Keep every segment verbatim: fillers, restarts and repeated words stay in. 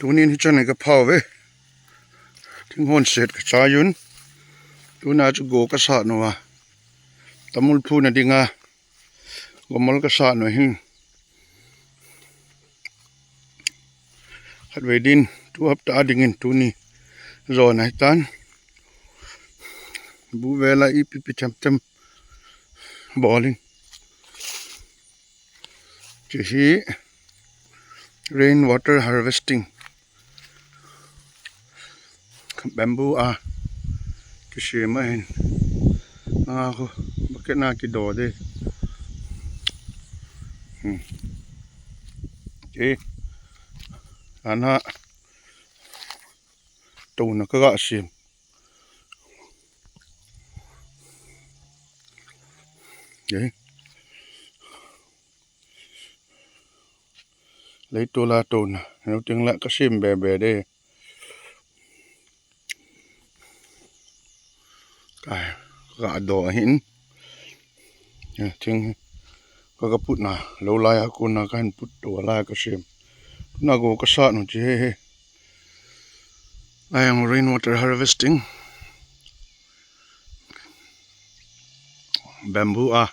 Tunin hichan ka phau ve. Thing hon set ka chai un. Tuna chu go ka sat nau a. Tamul phuna dinga. Gomol ka sat nau hin. Khatvei din, tu hapta dingin tuni. Jona hitan. Bu vela ipi pi them them. Bolin. Chu hi rain water harvesting. Bamboo a kisem ahin. Nga khu bucket na kido de. Hmm. Chu ana tona ka ga sem. Chu. Leitol a tona, neu ting le ka sem be be de. Ka, ka do ahin. Eh, thing, ka, ka putna, lou lai a kona ka hin put to lai ka sem. Tuna go ka sat nau chu hi, hi. Ai ang rainwater harvesting. Bamboo a.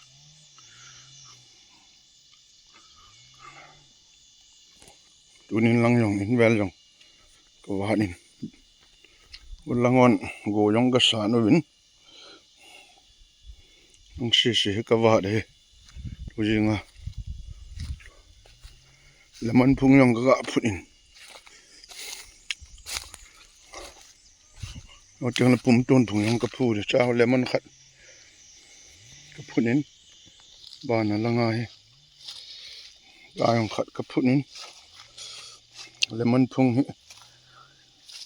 Tunin lang jong, in vel jong. Ka vat in. Ulang on, go jong ka sat nau vin. Ang sisi hi ka vat hi. Tu jinga. Lemon phung jong ka ga phun in. Aw, tiang le pum ton phung jong ka phu de, cha lemon khat ka phun in. Bana langa hi. Ka jong khat ka phun in. Lemon phung hi.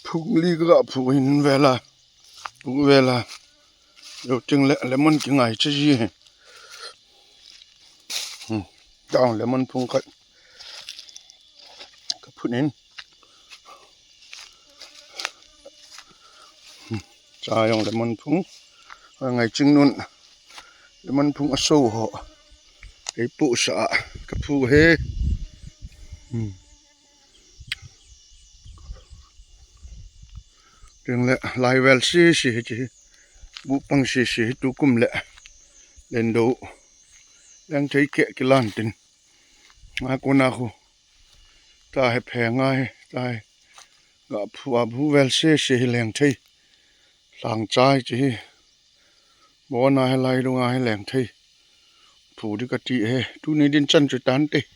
Phung li ka ga phu in vela. Phu vela. Lou ting le lemon kingai che ji hi. Hmm. Ka jong lemon phung khat ka phun in. Hmm. Cha jong lemon phung. Ngai ching nun. Lemon phung aso ho. Ei pu sa ka phu he. Hmm. Ting le lai vel sisi hi chu. Bu pang sisi hi tukum le. Len do. Leng thei ke kilan tin. Nga kona khu. Ta he phe nga he. Ta he. Ga phu a bu vel sisi hi leng thei. Lhang chai chu hi. Bona he lai lunga hi leng thei. Phu di ka ti he. Tuni din chan chu tan te.